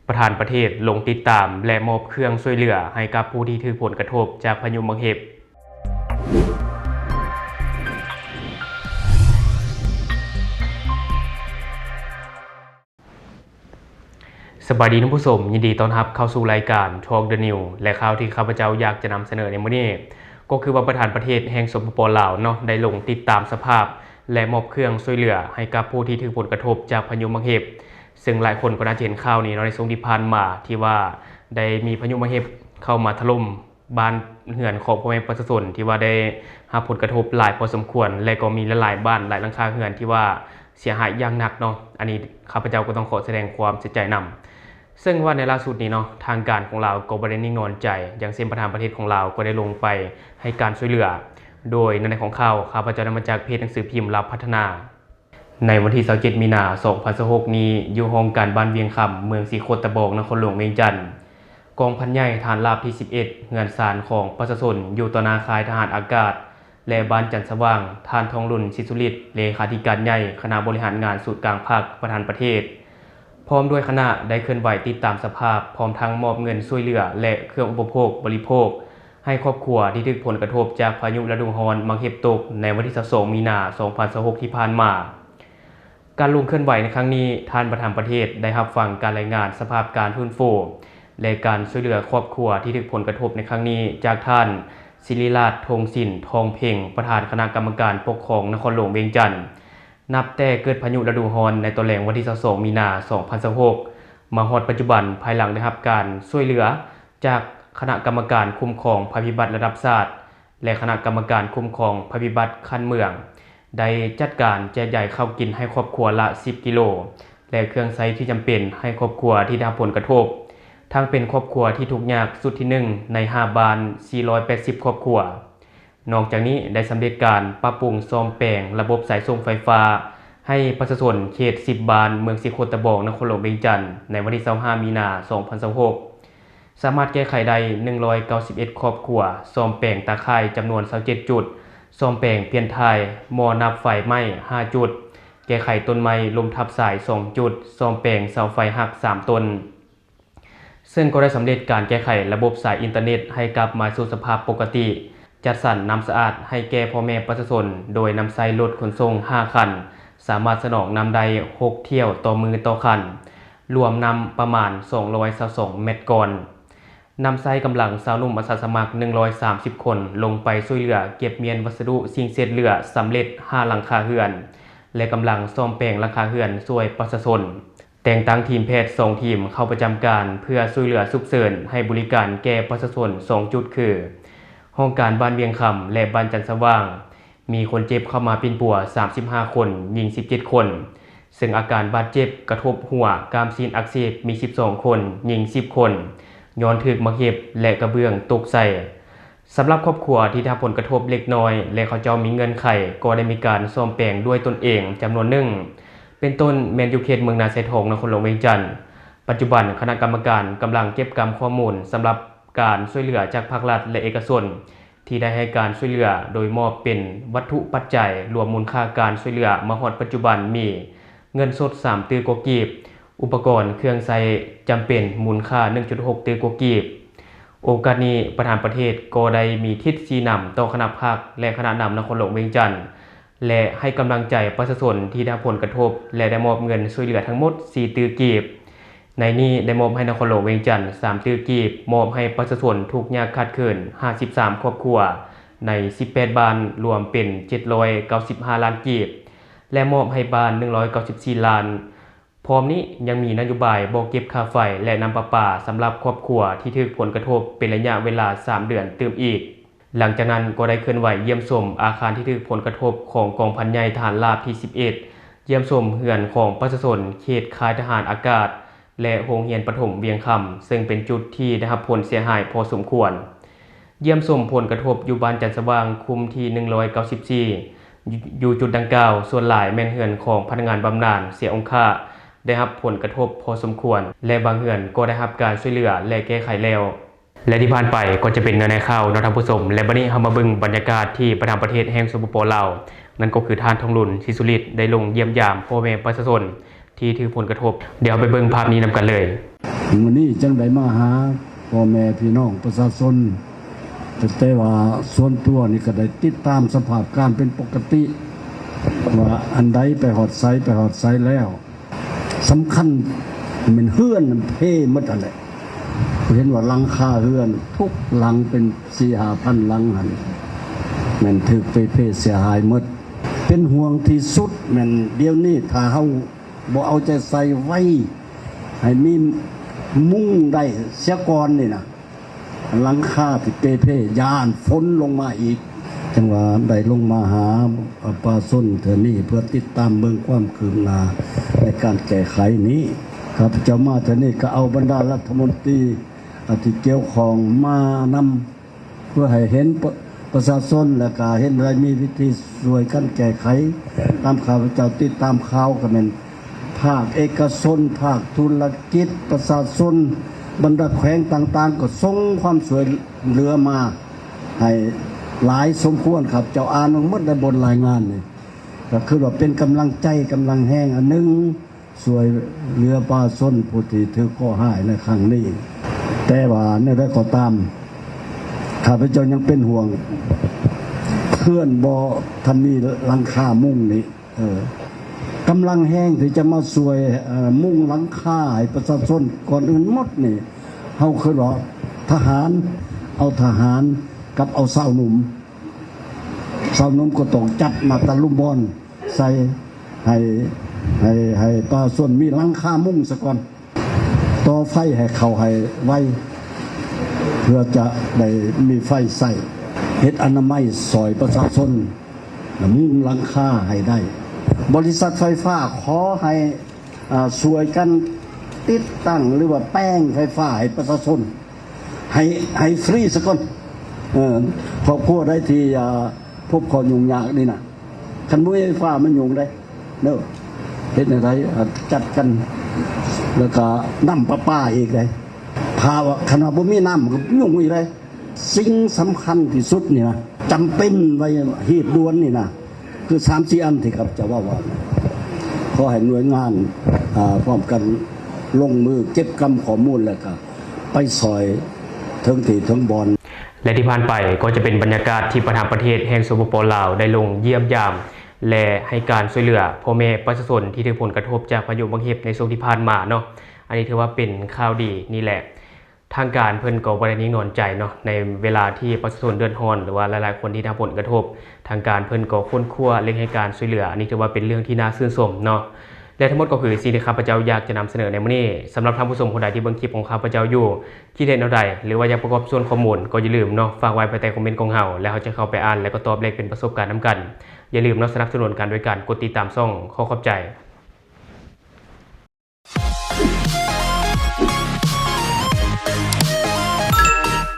ປະທານປະເທດລົງຕິດຕາມ ແລະ ມອບເຄື່ອງຊ່ວຍເຫຼືອໃຫ້ກັບຜູ້ທີ່ຖືກຜົນກະທົບຈາກພາຍຸໝາກເຫັບ. ສະບາຍດີທ່ານຜູ້ຊົມ, ຍິນດີຕ້ອນຮັບເຂົ້າສູ່ລາຍການ Talk the News ແລະ ຂ່າວທີ່ຂ້າພະເຈົ້າຢາກຈະນຳສະເໜີໃນມື້ນີ້ ກໍຄືວ່າປະທານປະເທດແຫ່ງ ສປປ ລາວ ເນາະ ໄດ້ລົງຕິດຕາມສະພາບ ແລະ ມອບເຄື່ອງຊ່ວຍເຫຼືອໃຫ້ກັບຜູ້ທີ່ຖືກຜົນກະທົບຈາກພາຍຸໝາກເຫັບ. ເຊິ່ງຫຼາຍຄົນກໍໜ້າຈະເຫັນຂ່າວນີ້ເນາະ ໃນຊ່ວງທີ່ຜ່ານມາ ທີ່ວ່າໄດ້ມີພາຍຸໝາກເຫັບເຂົ້າມາຖະຫຼົ່ມ ບ້ານເຮືອນຂອງພໍ່ແມ່ປະຊາຊົນທີ່ວ່າໄດ້ຮັບຜົນກະທົບຫຼາຍພໍສົມຄວນ ແລະ ກໍມີຫຼາຍໆບ້ານ ຫຼາຍຫຼັງຄາເຮືອນທີ່ວ່າເສຍຫາຍຢ່າງໜັກເນາະ. ອັນນີ້ຂ້າພະເຈົ້າກໍຕ້ອງຂໍສະແດງຄວາມເສຍໃຈນຳ. ເຊິ່ງວ່າໃນລ່າສຸດນີ້ເນາະ ທາງການຂອງລາວກໍບໍ່ໄດ້ນິ່ງນອນໃຈ, ຢ່າງເຊັ່ນປະທານປະເທດຂອງລາວກໍໄດ້ລົງໄປໃຫ້ການຊ່ວຍເຫຼືອ. ໂດຍໃນຂອງຂ່າວ ຂ້າພະເຈົ້າໄດ້ມາຈາກເພຈໜັງສືພິມລາວພັດທະນາ. ໃນວັນທີຊາວເຈັດ ມີນາ ສອງພັນຊາວຫົກນີ້ ຢູ່ຫ້ອງການບ້ານວຽງຄຳ ເມືອງສີໂຄດຕະບອງ ນະຄອນຫຼວງວຽງຈັນ, ກອງພັນໃຫຍ່ທະຫານລາບທີສິບເອັດ ເຮືອນຊານຂອງປະຊາຊົນຢູ່ຕໍ່ໜ້າຄ້າຍທະຫານອາກາດ ແລະ ບ້ານຈັນສະຫວ່າງ, ທ່ານ ທອງລຸນ ສິດສຸລິດ ເລຂາທິການໃຫຍ່ຄະນະບໍລິຫານງານສູນກາງພັກ, ປະທານປະເທດ ພ້ອມດ້ວຍຄະນະໄດ້ເຄື່ອນໄຫວຕິດຕາມສະພາບ, ພ້ອມທັງມອບເງິນຊ່ວຍເຫຼືອ ແລະ ເຄື່ອງອຸປະໂພກບໍລິໂພກ ໃຫ້ຄອບຄົວທີ່ຖືກຜົນກະທົບຈາກພາຍຸລະດູຮ້ອນໝາກເຫັບຕົກໃນວັນທີຊາວສອງ ມີນາ ສອງພັນຊາວຫົກ ທີ່ຜ່ານມາ. ການລົງເຄື່ອນໄຫວໃນຄັ້ງນີ້, ທ່ານປະທານປະເທດໄດ້ຮັບຟັງການລາຍງານສະພາບການຟື້ນຟູ ແລະ ການຊ່ວຍເຫຼືອຄອບຄົວທີ່ຖືກຜົນກະທົບໃນຄັ້ງນີ້ ຈາກທ່ານ ສິລິລາດ ທົງສິນ ທອງເພັງ ປະທານຄະນະກຳມະການປົກຄອງນະຄອນຫຼວງວຽງຈັນ. ນັບແຕ່ເກີດພາຍຸລະດູຮ້ອນໃນຕອນແລງວັນທີຊາວສອງ ມີນາ ສອງພັນຊາວຫົກ ມາຮອດປັດຈຸບັນ, ພາຍຫຼັງໄດ້ຮັບການຊ່ວຍເຫຼືອຈາກຄະນະກຳມະການຄຸ້ມຄອງໄພພິບັດລະດັບຊາດ ແລະ ຄະນະກຳມະການຄຸ້ມຄອງໄພພິບັດຂັ້ນເມືອງ ໄດ້ຈັດການແຈກຢາຍເຂົ້າກິນໃຫ້ຄອບຄົວລະສິບກິໂລ ແລະ ເຄື່ອງໃຊ້ທີ່ຈຳເປັນໃຫ້ຄອບຄົວທີ່ໄດ້ຮັບຜົນກະທົບ, ທັງເປັນຄອບຄົວທີ່ທຸກຍາກຊຸດທີໜຶ່ງໃນຫ້າບ້ານ ສີ່ຮ້ອຍແປດສິບຄອບຄົວ. ນອກຈາກນີ້ໄດ້ສຳເລັດການປັບປຸງສ້ອມແປງລະບົບສາຍສົ່ງໄຟຟ້າໃຫ້ປະຊາຊົນເຂດສິບບ້ານ ເມືອງສີໂຄດຕະບອງ ນະຄອນຫຼວງວຽງຈັນ ໃນວັນທີຊາວຫ້າ ມີນາ ສອງພັນຊາວຫົກ ສາມາດແກ້ໄຂໄດ້ໜຶ່ງຮ້ອຍເກົ້າສິບເອັດຄອບຄົວ, ສ້ອມແປງຕາຂ່າຍຈຳນວນຊາວເຈັດຈຸດ, ສ້ອມແປງປ່ຽນຖ່າຍໝໍ້ນັບໄຟໄໝ້ຫ້າຈຸດ, ແກ້ໄຂຕົ້ນໄມ້ລົ້ມທັບສາຍສອງຈຸດ, ສ້ອມແປງເສົາໄຟຫັກສາມຕົ້ນ. ເຊິ່ງກໍໄດ້ສຳເລັດການແກ້ໄຂລະບົບສາຍອິນເຕີເນັດໃຫ້ກັບມາສູ່ສະພາບປົກກະຕິ, ຈັດສັນນ້ຳສະອາດໃຫ້ແກ່ພໍ່ແມ່ປະຊາຊົນ ໂດຍນຳໃຊ້ລົດຂົນສົ່ງຫ້າຄັນ, ສາມາດສະໜອງນ້ຳໄດ້ຫົກຖ້ຽວຕໍ່ມື້ຕໍ່ຄັນ, ລວມນ້ຳປະມານສອງຮ້ອຍຊາວສອງແມັດກ້ອນ. ນຳໃຊ້ກຳລັງຊາວໜຸ່ມອາສາສະໝັກໜຶ່ງຮ້ອຍສາມສິບຄົນ ລົງໄປຊ່ວຍເຫຼືອເກັບມ້ຽນວັດສະດຸສິ່ງເສດເຫຼືອສຳເລັດຫ້າຫຼັງຄາເຮືອນ ແລະ ກຳລັງສ້ອມແປງຫຼັງຄາເຮືອນຊ່ວຍປະຊາຊົນ. ແຕ່ງຕັ້ງທີມແພດສອງທີມເຂົ້າປະຈຳການເພື່ອຊ່ວຍເຫຼືອສຸກເສີນໃຫ້ບໍລິການແກ່ປະຊາຊົນສອງຈຸດຄື ຫ້ອງການບ້ານວຽງຄຳ ແລະ ບ້ານຈັນສະຫວ່າງ, ມີຄົນເຈັບເຂົ້າມາປິ່ນປົວສາມສິບຫ້າຄົນ, ຍິງສິບເຈັດຄົນ, ເຊິ່ງອາການບາດເຈັບກະທົບຫົວ, ກ້າມຊີ້ນອັກເສບມີສິບສອງຄົນ, ຍິງສິບຄົນ, ຍ້ອນຖືກໝາກເຫັບ ແລະ ກະເບື້ອງຕົກໃສ່. ສຳລັບຄອບຄົວທີ່ໄດ້ຮັບຜົນກະທົບເລັກນ້ອຍ ແລະ ເຂົາເຈົ້າມີເງື່ອນໄຂ ກໍໄດ້ມີການສ້ອມແປງດ້ວຍຕົນເອງຈຳນວນໜຶ່ງ, ເປັນຕົ້ນແມ່ນຢູ່ເຂດເມືອງນາຊາຍທອງ ນະຄອນຫຼວງວຽງຈັນ. ປັດຈຸບັນຄະນະກຳມະການກຳລັງເກັບກຳຂໍ້ມູນສຳລັບການຊ່ວຍເຫຼືອຈາກພາກລັດ ແລະ ເອກະຊົນ ທີ່ໄດ້ໃຫ້ການຊ່ວຍເຫຼືອ ໂດຍມອບເປັນວັດຖຸປັດໄຈ ລວມມູນຄ່າການຊ່ວຍເຫຼືອມາຮອດປັດຈຸບັນມີ ເງິນສົດສາມຕື້ກວ່າກີບ, ອຸປະກອນເຄື່ອງໃຊ້ຈຳເປັນມູນຄ່າໜຶ່ງຈຸດຫົກຕື້ກວ່າກີບ. ໂອກາດນີ້ ປະທານປະເທດກໍໄດ້ມີທິດຊີ້ນຳຕໍ່ຄະນະພັກ ແລະ ຄະນະນຳນະຄອນຫຼວງວຽງຈັນ ແລະ ໃຫ້ກຳລັງໃຈປະຊາຊົນທີ່ໄດ້ຮັບຜົນກະທົບ ແລະ ໄດ້ມອບເງິນຊ່ວຍເຫຼືອທັງໝົດສີ່ຕື້ກີບ. ໃນນີ້ໄດ້ມອບໃຫ້ນະຄອນຫຼວງວຽງຈັນສາມຕື້ກີບ, ມອບໃຫ້ປະຊາຊົນທຸກຍາກຂາດເຂີນຫ້າສິບສາມຄອບຄົວ ໃນສິບແປດບ້ານ ລວມເປັນເຈັດຮ້ອຍເກົ້າສິບຫ້າລ້ານກີບ ແລະ ມອບໃຫ້ບ້ານໜຶ່ງຮ້ອຍເກົ້າສິບສີ່ລ້ານ. ພ້ອມນີ້ຍັງມີນະໂຍບາຍບໍ່ເກັບຄ່າໄຟ ແລະ ນ້ຳປະປາສຳລັບຄອບຄົວທີ່ຖືກຜົນກະທົບເປັນໄລຍະເວລາສາມເດືອນຕື່ມອີກ. ຫຼັງຈາກນັ້ນກໍໄດ້ເຄື່ອນໄຫວຢ້ຽມຊົມອາຄານທີ່ຖືກຜົນກະທົບຂອງກອງພັນໃຫຍ່ທະຫານລາບທີສິບເອັດ, ຢ້ຽມຊົມເຮືອນຂອງປະຊາຊົນເຂດຄ້າຍທະຫານອາກາດ ແລະ ໂຮງຮຽນປະຖົມວຽງຄຳ, ເຊິ່ງເປັນຈຸດທີ່ໄດ້ຮັບຜົນເສຍຫາຍພໍສົມຄວນ. ຢ້ຽມຊົມຜົນກະທົບຢູ່ບ້ານຈັນສະຫວ່າງ, ຄຸ້ມທີໜຶ່ງຮ້ອຍເກົ້າສິບສີ່ ຢູ່ຈຸດດັ່ງກ່າວ, ສ່ວນຫຼາຍແມ່ນເຮືອນຂອງພະນັກງານບຳນານເສຍອົງຄະ ໄດ້ຮັບຜົນກະທົບພໍສົມຄວນ ແລະ ບາງເຮືອນກໍໄດ້ຮັບການຊ່ວຍເຫຼືອ ແລະ ແກ້ໄຂແລ້ວ. ແລະ ທີ່ຜ່ານໄປກໍຈະເປັນແນວໃນຂ່າວເນາະທ່ານຜູ້ຊົມ ແລະ ບັດນີ້ເຮົາມາເບິ່ງບັນຍາກາດທີ່ປະທານປະເທດແຫ່ງ ສປປ ລາວ ນັ້ນກໍຄືທ່ານ ທອງລຸນ ສີສຸລິດ ໄດ້ລົງຢ້ຽມຢາມພໍ່ແມ່ປະຊາຊົນ ທີ່ຖືກຜົນກະທົບ. ດຽວເຮົາໄປເບິ່ງພາບນີ້ນຳກັນເລີຍ. ມື້ນີ້ຈຶ່ງໄດ້ມາຫາພໍ່ແມ່ພີ່ນ້ອງປະຊາຊົນ, ແຕ່ວ່າສ່ວນຕົວນີ້ກໍໄດ້ຕິດຕາມສະພາບການເປັນປົກກະຕິ ວ່າອັນໃດໄປຮອດໃສ ໄປຮອດໃສແລ້ວ. ສຳຄັນແມ່ນເຮືອນເພໝົດຫັ້ນແຫຼະ. ເຫັນວ່າຫຼັງຄາເຮືອນທຸກຫຼັງເປັນສີ່ຫ້າພັນຫຼັງຫັ້ນ ແມ່ນຖືກເປເພເສຍຫາຍໝົດ. ເປັນຫ່ວງທີ່ສຸດແມ່ນດຽວນີ້ ຖ້າເຮົາບໍ່ເອົາໃຈໃສ່ໄວ ໃຫ້ມີມຸງໄດ້ເສຍກ່ອນນີ້ນະ, ຫຼັງຄາທີ່ເປເພ ຢ້ານຝົນລົງມາອີກ. ຈັ່ງວ່າໄດ້ລົງມາຫາປະຊາຊົນເທື່ອນີ້ ເພື່ອຕິດຕາມເບິ່ງຄວາມຄືບໜ້າໃນການແກ້ໄຂນີ້. ຂ້າພະເຈົ້າມາເທື່ອນີ້ກໍເອົາບັນດາລັດຖະມົນຕີ ອາ ທີ່ກ່ຽວຂ້ອງມານຳ ເພື່ອໃຫ້ເຫັນປະ ປະຊາຊົນ ແລະກະເຫັນໄດ້ມີວິທີຊ່ວຍກັນແກ້ໄຂ. ຕາມຂ້າພະເຈົ້າຕິດຕາມຂ່າວກໍແມ່ນ ພາກເອກະຊົນ, ພາກທຸລະກິດ, ປະຊາຊົນ, ບັນດາແຂວງຕ່າງໆ ກໍສົ່ງຄວາມຊ່ວຍເຫຼືອມາໃຫ້ຫຼາຍສົມຄວນ. ຂ້າພະເຈົ້າອ່ານມາໝົດໃນບົດລາຍງານນີ້ ກໍຄືວ່າເປັນກຳລັງໃຈ, ກຳລັງແຮງອັນໜຶ່ງ ຊ່ວຍເຫຼືອປະຊາຊົນຜູ້ທີ່ຖືກເຄາະຮ້າຍໃນຄັ້ງນີ້. ແຕ່ວ່າແນວໃດກໍຕາມ ຂ້າພະເຈົ້າຍັງເປັນຫ່ວງເຮືອນບໍ່ທັນມີຫຼັງຄາມຸງນີ້. ເອີ ກຳລັງແຮງທີ່ຈະມາຊ່ວຍ ເອີ ມຸງຫຼັງຄາໃຫ້ປະຊາຊົນກ່ອນອື່ນໝົດນີ້ ເຮົາຄິດວ່າທະຫານ, ເອົາທະຫານກັບເອົາຊາວໜຸ່ມ. ຊາວໜຸ່ມກໍຕ້ອງຈັດມາຕະລຸມບອນໃສ່ ໃຫ້ ໃຫ້ ໃຫ້ປະຊາຊົນມີຫຼັງຄາມຸງສາກ່ອນ, ຕໍ່ໄຟໃຫ້ເຂົ້າໃຫ້ໄວ ເພື່ອຈະໄດ້ມີໄຟໃຊ້, ເຮັດອະນາໄມຊ່ອຍປະຊາຊົນ ແລະ ມຸງຫຼັງຄາໃຫ້ໄດ້. ບໍລິສັດໄຟຟ້າຂໍໃຫ້ ອາ ຊ່ວຍກັນຕິດຕັ້ງ ຫຼືວ່າແປງໄຟຟ້າໃຫ້ປະຊາຊົນ ໃຫ້ ໃຫ້ຟຣີສາກ່ອນ. ເອີ ຄອບຄົວໃດທີ່ ອາ ພົບຂໍ້ຫຍຸ້ງຍາກນີ້ນະ, ຄັນບໍ່ມີໄຟຟ້າມັນຫຍຸ້ງເດ້ເດີ. ເຮັດແນວໃດ ອາ ຈັດກັນ ແລ້ວກໍນ້ຳປະປາອີກເດ້. ຖ້າວ່າ ຄັນວ່າບໍ່ມີນ້ຳກໍຫຍຸ້ງອີກເດ້. ສິ່ງສຳຄັນທີ່ສຸດນີ້ນະ ຈຳເປັນໄວຮີບດ່ວນນີ້ນະ ຄືສາມສີ່ອັນທີ່ຂ້າພະເຈົ້າເວົ້າວ່າ ຂໍໃຫ້ໜ່ວຍງານ ອາ ພ້ອມກັນລົງມືເກັບກຳຂໍ້ມູນ ແລ້ວກະໄປຊ່ອຍເຖິງທີ່ເຖິງບ່ອນ. ແລະທີ່ຜ່ານໄປກໍຈະເປັນບັນຍາກາດທີ່ປະທານປະເທດແຫ່ງ ສປປ ລາວ ໄດ້ລົງຢ້ຽມຢາມ ແລະໃຫ້ການຊ່ວຍເຫຼືອພໍ່ແມ່ປະຊາຊົນທີ່ຖືກຜົນກະທົບຈາກພາຍຸບັກເຫັບໃນຊ່ວງທີ່ຜ່ານມາເນາະ. ອັນນີ້ຖືວ່າເປັນຂ່າວດີ. ນີ້ແຫຼະ ທາງການເພິ່ນກໍບໍ່ໄດ້ນິ່ງນອນໃຈເນາະ ໃນເວລາທີ່ປະຊາຊົນເດືອດຮ້ອນ ຫຼືວ່າຫຼາຍໆຄົນທີ່ໄດ້ຮັບຜົນກະທົບ, ທາງການເພິ່ນກໍຄົ້ນຄວ້າ ເລັ່ງໃຫ້ການຊ່ວຍເຫຼືອ. ອັນນີ້ຖືວ່າເປັນເລື່ອງທີ່ໜ້າຊື່ນຊົມເນາະ. ແລະທັງໝົດກໍຄືສິ່ງທີ່ຂ້າພະເຈົ້າຢາກຈະນຳສະເໜີໃນມື້ນີ້. ສຳລັບທ່ານຜູ້ຊົມຄົນໃດທີ່ເບິ່ງຄລິບຂອງຂ້າພະເຈົ້າຢູ່ ຄິດເຫັນແນວໃດ ຫຼືວ່າຢາກປະກອບສ່ວນຂໍ້ມູນ ກໍຢ່າລືມເນາະ ຝາກໄວ້ພາຍໃຕ້ຄອມເມັນຂອງເຮົາ ແລະເຮົາຈະເຂົ້າໄປອ່ານ ແລະກໍຕອບແລກເປັນປະສົບການນຳກັນ. ຢ່າລືມເນາະ ສະໜັບສະໜູນກັນໂດຍການກົດຕິດຕາມຊ່ອງ. ຂໍຂອບໃຈ.